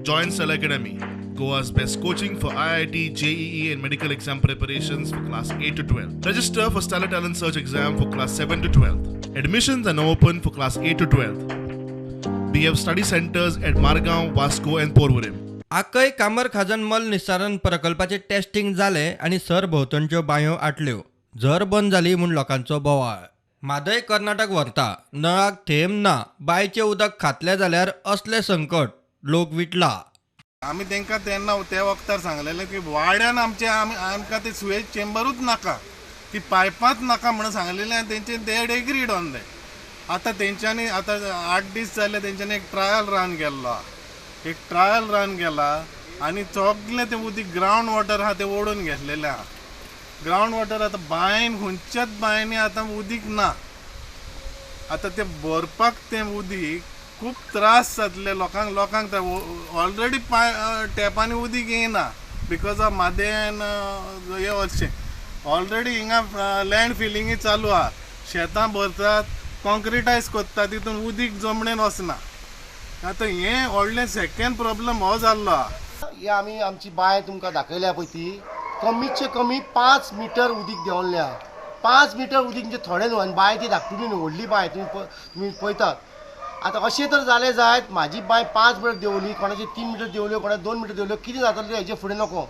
Join Stellar Academy, Goa's best coaching for IIT, JEE, and medical exam preparations for class 8 to 12. Register for Stellar Talent Search exam for class 7 to 12. Admissions are now open for class 8 to 12. We have study centers at Margaon, Vasco, and Porvorim. आकय कामर खाजन मल निस्सारण प्रकल्पाचें testing जालें आनी सरभोंवतणच्यो बांयो आटल्यो. झर बंद जाली म्हूण लोकांचो बोवाळ. म्हादय कर्नाटक व्हरता, नळाक थेंब ना. बांयचें उदक खातले जाल्यार असलें संकट, लोक विटला. आमी तांकां तेन्ना त्या वखतार सांगलेलें की वाड्यान आमचे आमी आमकां ते सुवेज चेंबरूच नाका, ती पायपांच नाका म्हणून सांगलेलें आनी तेंचे they had agreed on that. आतां तेंच्यांनी आतां 8 दीस जाले, तेंच्यांनी एक ट्रायल रन केल्लो आहा. एक ट्रायल रन केला आनी सगलें तें उदीक, ग्रावंड वॉटर आहा तें ओडून घेतलेलें आहा. ग्रावंड वॉटर आतां बांयन, खंयच्याच बांयनी आतां उदीक ना. आतां तें भरपाक तें उदीक खूब त्रास जातले लोकांक. लोकांक ऑलरेडी पाय टॅपांनी उदीक येयना because of म्हादयन हें अशें. ऑलरेडी हिंगा लँड फिलिंगय चालू आहा. शेतां भरतात, कॉन्क्रिटायज करता, तितून उदीक जमणेन वचना. आतां हें व्हडलें सेकंड प्रॉब्लम हो जाल्लो आहा. ही आमी आमची बांय तुमकां दाखयल्या पळय, ती कमीचे कमी 5 मिटर उदीक देंवल्लें आहा. 5 मिटर उदीक म्हणजे थोडें न्हू. आनी बांय ती धाकटुली न्हू, व्हडली बांय. तुमी पळयतात. आतां अशें तर जालें जायत, म्हाजी बांय 5 मिटर देंवली, कोणाची 3 मिटर देंवल्यो, कोणाची 2 मिटर देंवल्यो, कितें जातलें हेजे फुडें नको.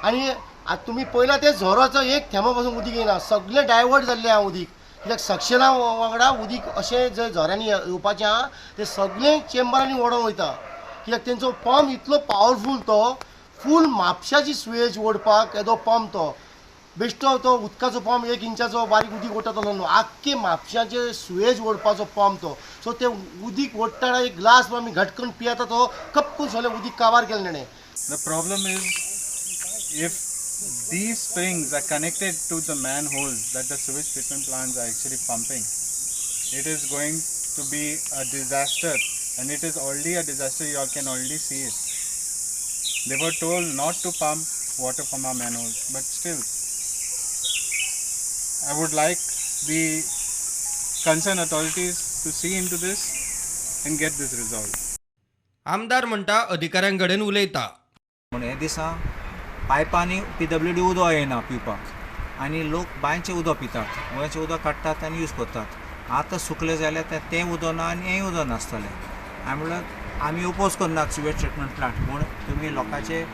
आनी आतां तुमी पळयला, ते झरोचो एक थेंबो पासून उदीक येयना. सगळें डायवर्ट जाल्लें आहा उदीक, कित्याक सक्शना वांगडा उदीक अशें जे झऱ्यांनी येवपाचें आहा तें सगळें चेंबरांनी ओडोन वयता, कित्याक तेंचो पंप इतलो पावरफूल. तो फूल म्हापशाची सुवेज ओडपाक येदो पंप. तो बेश्टो तो उदकाचो पंप 1 इंचाचो बारीक उदीक ओडटा तसलो न्हू. आख्खे म्हापशाचे सुवेज ओडपाचो पंप तो. सो ते उदीक ओडटना एक ग्लास आमी घटकन पियेता, तो कपकून सगळें उदीक काबार केलें तेणें. The problem is, if these springs are connected to the manholes that the sewage treatment plants are actually pumping, it is going to be a disaster, and it is already a disaster. You all can already see it. They were told not to pump water from our manholes, but still, I would like the concerned authorities to see into this and get this resolved. आमदार म्हणटा, अधिकाऱ्यां कडेन उलयता. पूण हे दिसा पायपांनी PWD उदक येना पिवपाक आनी लोक बांयचें उदक पितात. गोंयचें उदक काडटात आनी यूज करतात. आतां सुकलें जाल्यार तें तें उदक ना आनी हेंय उदक नासतलें. हांवें म्हणल्यार आमी ओपोज करनात सिवेज ट्रिटमेंट प्लांट, पूण तुमी लोकांचे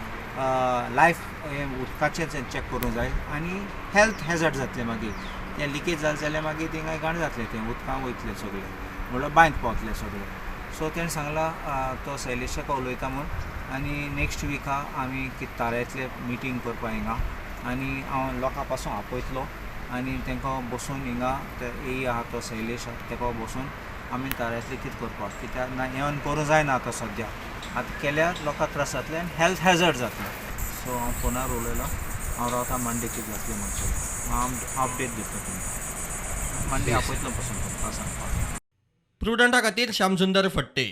लायफ हें उदकाचें चॅक करूंक जाय आनी हेल्थ हॅजर्ड जातलें मागीर. तें लिकेज जालें जाल्यार मागीर थिंगा घाण जातलें, तें उदकां वयतलें सगळें, म्हणल्यार बांयत पावतलें सगळें. सो तेणें सांगलां, तो शैलेशाक उलयता म्हूण आनी नेक्स्ट विका आमी कितें तारायतले मिटींग करपा हिंगा आनी हांव लोकां पासून आपयतलो आनी तांकां बसून हिंगा ते ए आहा, तो शैलेश आहा, ताका बसून आमी थारायतले कितें करपाक. कित्याक ना येवन करूं जायना आतां सद्या. आतां केल्यार लोकांक त्रास जातले आनी हेल्थ हॅजर्ड जातलें. सो हांव फोनार उलयलां. हांव रावता मंडे कितें जातलें म्हणसर हांव अपडेट दितलो तुमकां. मंडे आपयतलो बसून तुमकां सांगपाक. प्रुडंटा खातीर श्यामसुंदर फट्टे.